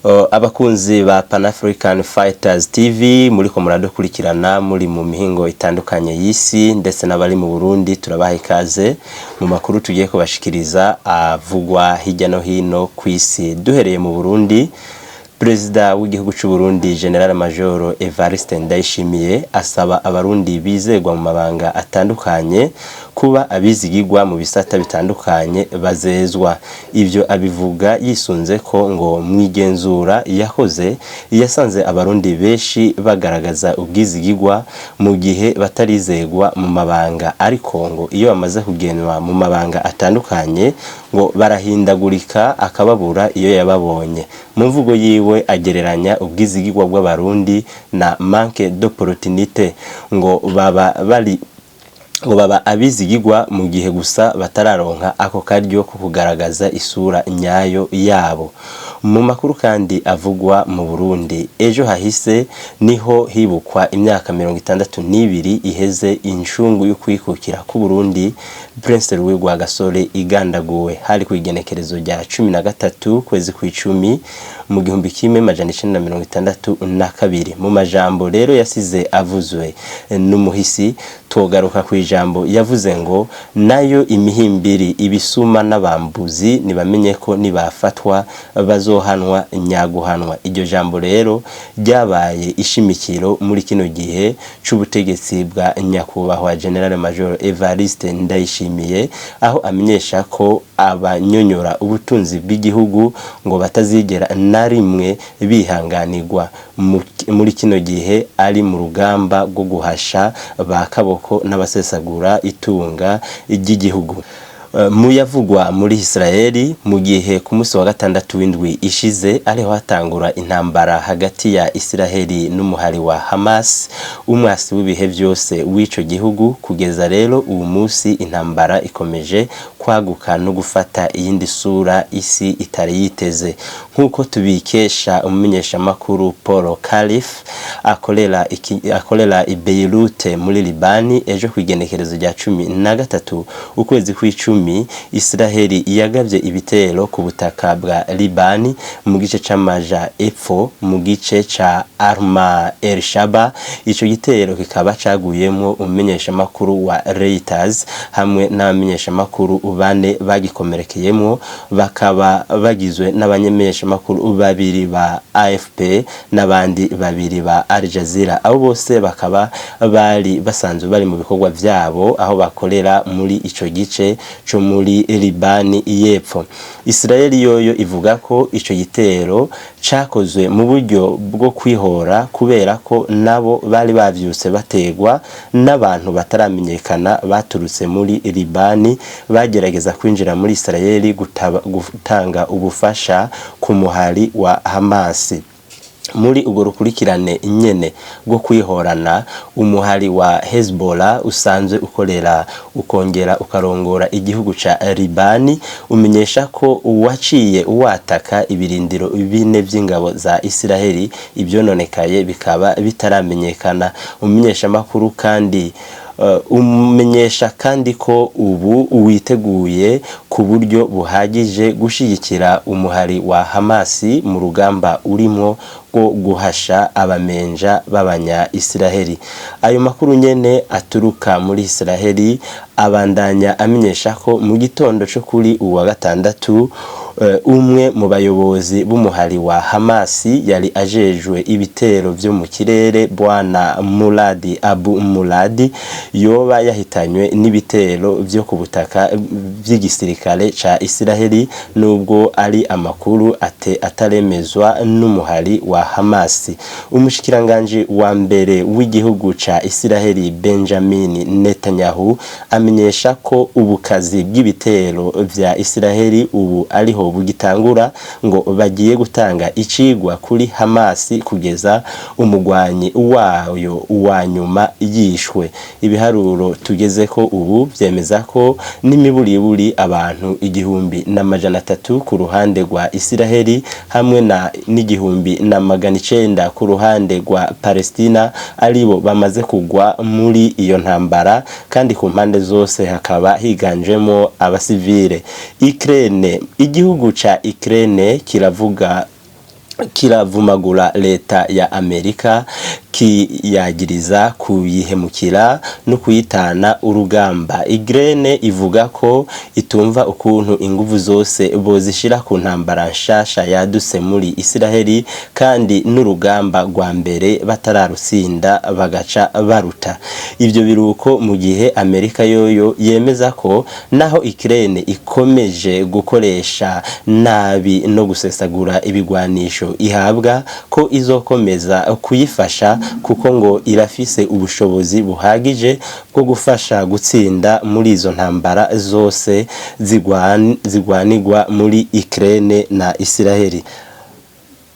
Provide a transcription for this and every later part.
Abakunzi ba Pan African Fighters TV, muriko muradukurikirana muri mu mihingo itandukanye y'isi, ndetse n'abari mu Burundi, turabaha ikaze mu makuru tugiye kubashikiriza avugwa hirya no hino ku isi. Duhereye mu Burundi, Perezida w'igihugu c'u Burundi, General Major Evariste Ndayishimiye, asaba Abarundi bizegwa mu mabanga atandukanye kuba abizigirwa mu bisata bitandukanye bazezwa. Ivyo abivuga yisunze ko ngo mwigenzura yakoze yasanze Abarundi benshi bagaragaza ubwizigirwa mu gihe batarizegwa mu mabanga, ariko ngo iyo bamaze kugenwa mu mabanga atandukanye ngo barahindagurika akababura iyo yababonye. Mu mvugo yiwe agereranya ubwizigirwa bw'Abarundi na manque d'opportunité, ngo baba bari ngo baba abizigirwa mu gihe gusa batararonka ako karyo ko kugaragaza isura nyayo yabo. Mu makuru kandi avugwa mu Burundi, ejo hahise niho hibukwa imyaka 62 iheze incungu y'ukwikukira ku Burundi, Prince Louis Rwagasore, igandaguwe. Hari ku igenekerezo rya 13 kwezi kw'icumi mu 1962. Mu majambo rero yasize avuzwe n'umuhisi, twogaruka ku ijambo yavuze ngo: "Nayo imihimbiri, ibisuma n'abambuzi nibamenye ko nibafatwa bazohanwa nyaguhanwa." Iryo jambo rero ryabaye ishimikiro muri kino gihe c'ubutegetsi bwa nyakubahwa General Major Evariste Ndayishimiye, aho amenyesha ko abanyonyora ubutunzi bw'igihugu ngo batazigera na rimwe bihanganirwa muri kino gihe ari mu rugamba rwo guhasha ba kaboko n'abasesagura itunga ry'igihugu. Mu yavugwa muri Israeli, mu gihe ku munsi wa gatandatu w'indwi ishize ariho hatangura intambara hagati ya Israeli n'umuhari wa Hamas, umwasi w'ibihe vyose w'ico gihugu, kugeza rero uwu munsi intambara ikomeje kwaguka no gufata iyindi sura isi itari yiteze, nk'uko tubikesha umumenyeshamakuru Paul Khalif akorera i Beirut muri Libani. Ejo ku igenekerezo rya 13 ukwezi kw'icumi, Israheli yagavye ibitero ku butaka bwa Libani mu gice c'amaja epfo, mu gice ca Arma El Shaba. Ico gitero kikaba caguyemwo umumenyeshamakuru wa Reuters hamwe n'abamenyeshamakuru bane bagikomerekeyemwo, bakaba bagizwe n'abamenyeshamakuru babiri ba AFP n'abandi babiri ba Al Jazeera. Abo bose bakaba bari basanzwe bari mu bikorwa vyabo aho bakorera muri ico gice co muri Libani y'epfo. Israel yoyo ivuga ko ico gitero cakozwe mu buryo bwo kwihora, kubera ko nabo bari bavyutse bategwa n'abantu bataramenyekana baturutse muri Libani bagerageza kwinjira muri Israel gutanga ubufasha ku muhari wa Hamas. Muri urwo rukurikirane nyene rwo kwihorana, umuhari wa Hezbollah usanzwe ukorera ukongera ukarongora igihugu ca Libani umenyesha ko uwaciye uwataka ibirindiro bine vy'ingabo za Israheli, ivyononekaye bikaba bitaramenyekana. Umumenyeshamakuru kandi umenyesha kandi ko ubu witeguye ku buryo buhagije gushigikira umuhari wa Hamasi mu rugamba urimwo rwo guhasha abamenja b'abanya Israheli. Ayo makuru nyene aturuka muri Israheli abandanya amenyesha ko mu gitondo co kuri uwa gatandatu, umwe mu bayobozi b'umuhari wa Hamasi yari ajejwe ibitero vyo mu kirere, Bwana Muradi Abu Muradi, yoba yahitanywe n'ibitero vyo ku butaka vy'igisirikare ca Israheli, nubwo ari amakuru ataremezwa n'umuhari wa Hamasi. Umushikiranganji wa mbere w'igihugu ca Israheli, Benjamin Netanyahu, amenyesha ko ubukazi bw'ibitero vya Israheli ubu ariho bugitangura, ngo bagiye gutanga icigwa kuri Hamasi kugeza umugwanyi wayo wa nyuma yishwe. Ibiharuro tugezeko ubu vyemeza ko n'imiburiburi abantu 1300 ku ruhande rwa Israheli hamwe na n'1900 ku ruhande rwa Palestina aribo bamaze kugwa muri iyo ntambara, kandi ku mpande zose hakaba higanjemo abasivile. Ukraine, igihugu ca Ukraine kiravuga Kiravumagura leta ya Amerika, kiyagiriza kuyihemukira no kuyitana urugamba. Ukraine ivuga ko itumva ukuntu inguvu zose bozishira ku ntambara nshasha yadutse muri Isiraheli, kandi n'urugamba rwa mbere batararutsinda bagaca baruta. Ivyo biruko mu gihe Amerika yoyo yemeza ko naho Ukraine ikomeje gukoresha nabi no gusesagura ibigwanisho ihabwa, ko izokomeza kuyifasha, kuko ngo irafise ubushobozi buhagije bwo gufasha gutsinda muri izo ntambara zose zigwanigwa muri Ukraine na Isiraheli.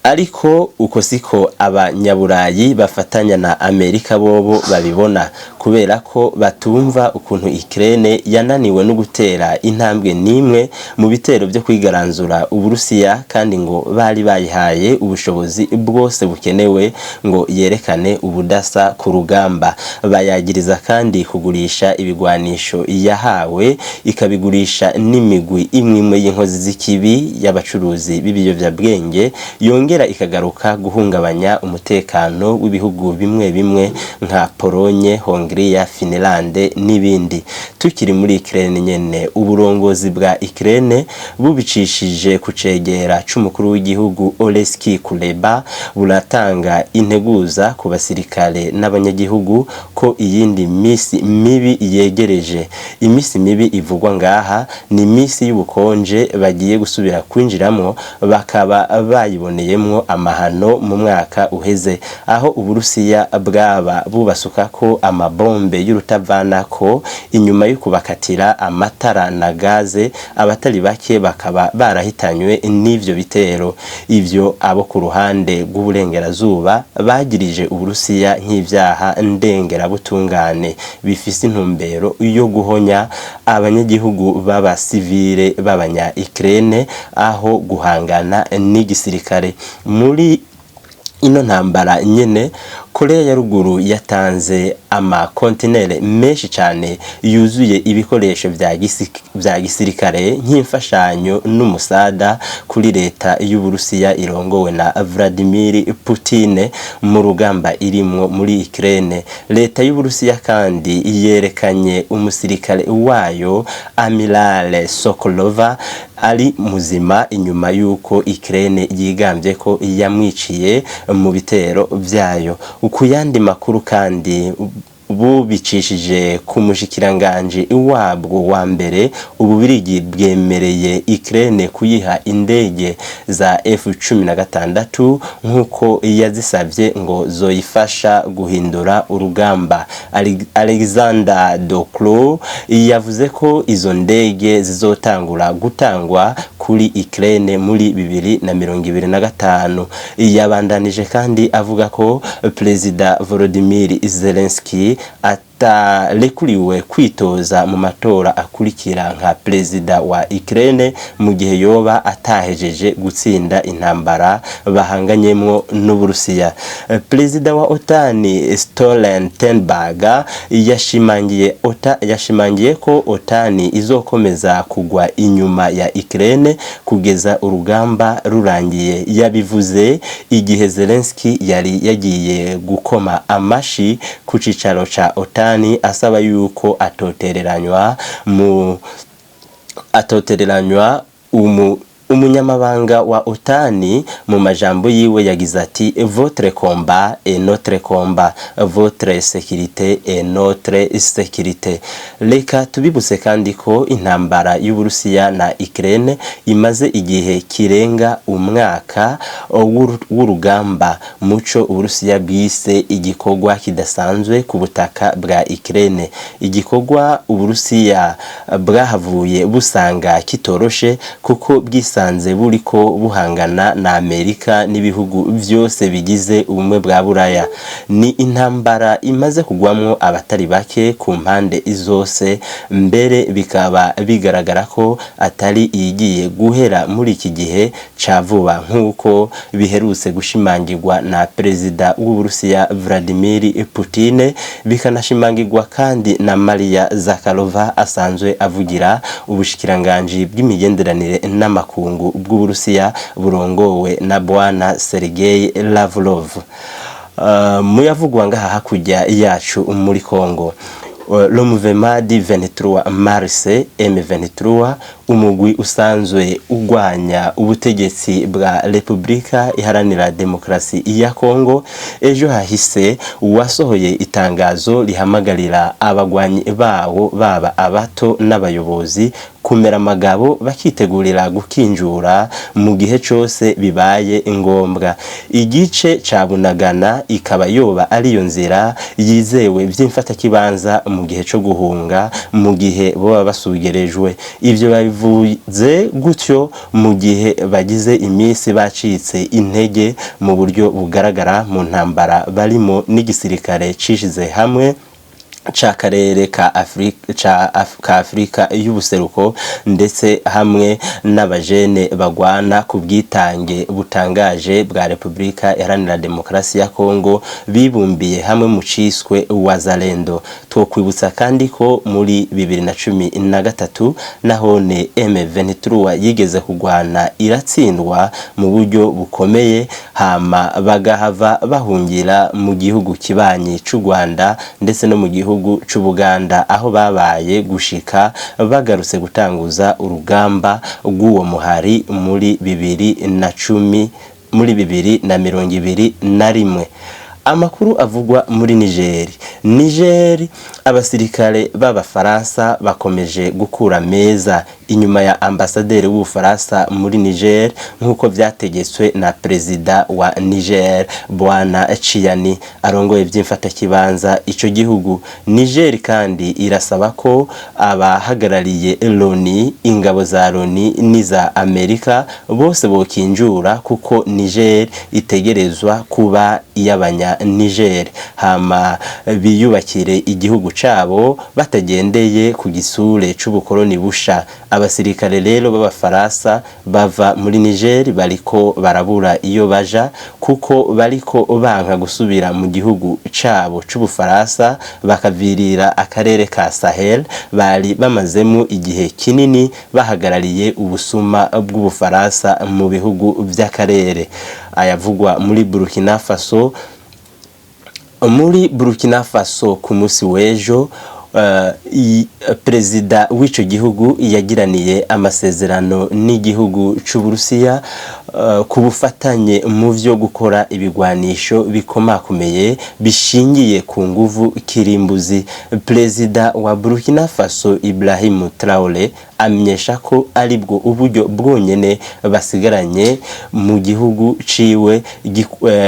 Ariko uko siko abanyaburayi bafatanya na Amerika bobo babibona, kubera ko batumva ukuntu Ukraine yananiwe no gutera intambwe n'imwe mu bitero byo kwigaranzura Uburusiya, kandi ngo bari bayihaye ubushobozi bwose bukenewe ngo yerekane ubudasa ku rugamba. Bayagiriza kandi kugurisha ibigwanisho yahawe, ikabigurisha n'imigwi imwe imwe y'inkozi z'ikibi y'abacuruzi b'ibiyovyabwenge, yongera ikagaruka guhungabanya umutekano w'ibihugu bimwe bimwe nka Polonye, Hongria, Finlande n'ibindi. Tukiri muri Ukraine nyene, uburongozi bwa Ukraine bubicishije ku cegera c'umukuru w'igihugu Oleksiy Kuleba buratanga integuza ku basirikare n'abanyagihugu ko iyindi misi mibi yegereje. Imisi mibi ivugwa ngaha ni imisi y'ubukonje bagiye gusubira kwinjiramo, bakaba bayiboneyemwo amahano mu mwaka uheze, aho Uburusiya bwaba bubasuka ko amabombe y'urutavanako inyuma yo kubakatira amatara na gaze, abatari bake bakaba barahitanywe n'ivyo bitero. Ivyo abo ku ruhande rw'uburengerazuba bagirije Uburusiya nk'ivyaha ndengerabutungane bifise intumbero yo guhonya abanyagihugu b'abasivile b'abanya Ukraine aho guhangana n'igisirikare. Muri ino ntambara nyene, Korea ya Ruguru yatanze amakontinere menshi cyane yuzuye ibikoresho vya gisirikare nk'imfashanyo n'umusada kuri leta y'Uburusiya irongowe na Vladimir Putin mu rugamba irimwo muri Ukraine. Leta y'Uburusiya kandi yerekanye umusirikare wayo Amiral Sokolova ari muzima, inyuma y'uko Ukraine yigambye ko yamwiciye mu bitero vyayo. Ku yandi makuru kandi, bubicishije ku mushikiranganji wabwo wa mbere, Ububirigi bwemereye Ukraine kuyiha indege za F-16 nk'uko yazisavye ngo zoyifasha guhindura urugamba. Alexander De Croo yavuze ko izo ndege zizotangura gutangwa kuri Ukraine muri 2025. Yabandanije kandi avuga ko Perezida Volodymyr Zelensky atarekuriwe kwitoza mu matora akurikira nka perezida wa Ukraine mu gihe yoba atahejeje gutsinda intambara bahanganyemwo n'Uburusiya. Perezida wa OTAN Stoltenberg yashimangiye ko OTAN izokomeza kugwa inyuma ya Ukraine kugeza urugamba rurangiye. Yabivuze igihe Zelensky yari yagiye gukoma amashi ku cicaro ca OTAN, asaba yuko atotereranywa. Umunyamabanga wa OTAN mu majambo yiwe yagize ati: "Votre combat est notre combat, votre sécurité est notre sécurité." Reka tubibutse kandi ko intambara y'Uburusiya na Ukraine imaze igihe kirenga umwaka w'urugamba, muco Uburusiya bwise igikorwa kidasanzwe ku butaka bwa Ukraine, igikorwa Uburusiya bwahavuye busanga kitoroshe, kuko bwisanze buriko buhangana na Amerika n'ibihugu vyose bigize Ubumwe bwa Buraya. Ni intambara imaze kugwamwo abatari bake ku mpande zose, mbere bikaba bigaragara ko atari iyigiye guhera muri iki gihe ca vuba, nk'uko biherutse gushimangirwa na Perezida w'Uburusiya Vladimir Putin, bikanashimangirwa kandi na Maria Zakharova asanzwe avugira ubushikiranganji bw'imigenderanire n'amakungu. mpuzamakungu bw'Uburusiya burongowe na Bwana Sergei Lavrov. Muyavugwa ngaha hakurya yacu muri Congo, le mouvement du 23 mars, M23, umugwi usanzwe ugwanya ubutegetsi bwa Repubulika Iharanira Demokarasi ya Kongo, ejo hahise wasohoye itangazo rihamagarira abagwanyi bawo, baba abato n'abayobozi, kumera amagabo bakitegurira gukinjura mu gihe cose bibaye ngombwa. Igice ca Bunagana ikaba yoba ariyo nzira yizewe vy'imfatakibanza mu gihe co guhunga, mu gihe boba basugerejwe. Ivyo babivuze gutyo mu gihe bagize iminsi bacitse intege mu buryo bugaragara mu ntambara barimo n'igisirikare cishize hamwe c'akarere ka Afrika, ka Afrika y'ubuseruko, ndetse hamwe n'abajene bagwana ku bwitange butangaje bwa Repubulika Iharanira Demokarasi ya Kongo bibumbiye hamwe mu ciswe Wazalendo. Twokwibutsa kandi ko muri 2013 nahone M23 yigeze kugwana iratsindwa mu buryo bukomeye, hama bagahava bahungira mu gihugu kibanyi c'u Rwanda ndetse no mu gihugu c'Ubuganda, aho babaye gushika bagarutse gutanguza urugamba rw'uwo muhari muri 2010, muri 2021. Amakuru avugwa muri Niger. Niger, abasirikare b'Abafaransa bakomeje gukura meza inyuma ya ambasaderi w'Ubufaransa muri Niger, nk'uko vyategetswe na perezida wa Niger, Bwana Tchiani, arongoye vy'imfatakibanza ico gihugu. Niger kandi irasaba ko abahagarariye Loni, ingabo za Loni n'iza Amerika bose bokinjura, kuko Niger itegerezwa kuba iy'abanya Niger, hama biyubakire igihugu cabo batagendeye ku gisure c'ubukoloni busha. Abasirikare rero b'Abafaransa bava muri Niger bariko barabura iyo baja, kuko bariko banka gusubira mu gihugu cabo c'Ubufaransa, bakavirira akarere ka Sahel bari bamazemo igihe kinini bahagarariye ubusuma bw'Ubufaransa mu bihugu vy'akarere. Ayavugwa muri Burkina Faso. Muri Burkina Faso, ku munsi w'ejo, perezida w'ico gihugu yagiraniye amasezerano n'igihugu c'Uburusiya ku bufatanye mu vyo gukora ibigwanisho bikomakomeye bishingiye ku nguvu kirimbuzi. Perezida wa Burkina Faso, Ibrahim Traore, amenyesha ko aribwo uburyo bwonyene basigaranye mu gihugu ciwe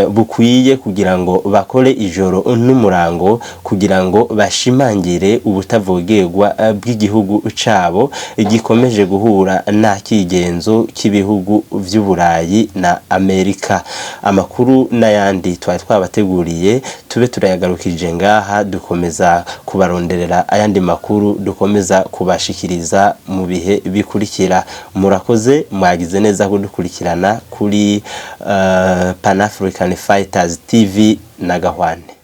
bukwiye kugira ngo bakore ijoro n'umurango kugira ngo bashimangire ubutavogerwa bw'igihugu cabo gikomeje guhura n'akigenzo k'ibihugu vy'Uburayi na Amerika. Amakuru n'ayandi twari twabateguriye tube turayagarukije ngaha, dukomeza kubaronderera ayandi makuru dukomeza kubashikiriza mu bihe bikurikira. Murakoze, mwagize neza kudukurikirana kuri Pan African Fighters TV na Gahwane.